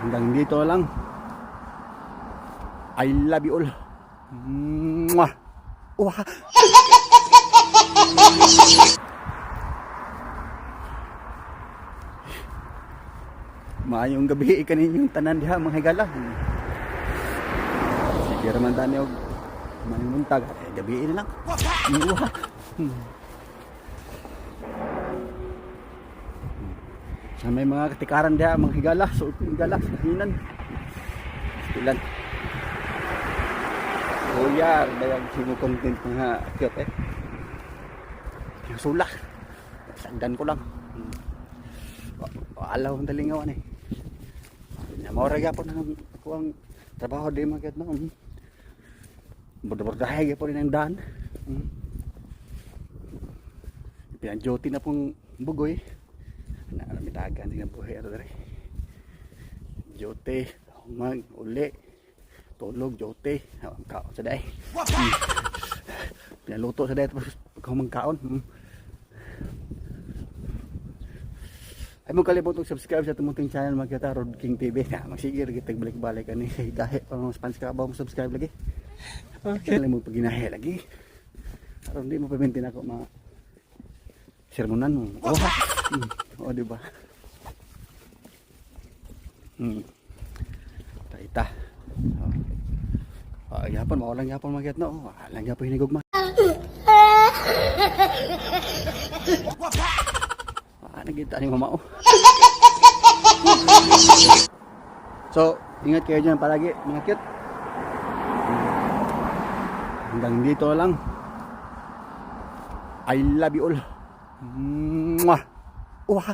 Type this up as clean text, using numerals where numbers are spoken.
Hanggang dito lang. I love you all. Mwah! Wah! Maayong gabi kaninyong tanan diha, mga higala. Sige raman tani og maayong buntag, eh, gabi na lang. Wah! Sa may mga katikaran diha, mga higala, suot ng higala sa hinan. Ilan. Kuya, dayag sino content mga cute eh. Yung sula. Sagdan ko lang. Alaw ang talingawan eh. Mora gyapon ang ako ang trabaho di mga cute no. Borda-bordahe gyapon ang daan. Pinang-duty na pong bugoy. Naramitagan din ang buhay ato dere. Duty, mag uli, tulog, duty, ang kaon sa day. Pinaluto sa day tapos pagka kaon. Ay mo kalimot og subscribe sa atong channel, mga kita, Rod King TV. Na magsigir gitag balik-balik ani gahi pa mga spans ka ba mo subscribe lagi. Okay. Kaya mo paginahe lagi. Aron di mo pamintin ako mga sermonan mo. Oh, oh, di ba? Taita. Oh. Oh, gyapon mao lang gyapon mga no. Oh, lang gyapon hinigugma. Ah, nagita ni mama oh. So, ingat kayo dyan palagi, mga cute. Hanggang dito lang. I love you all. Mwah! Wah!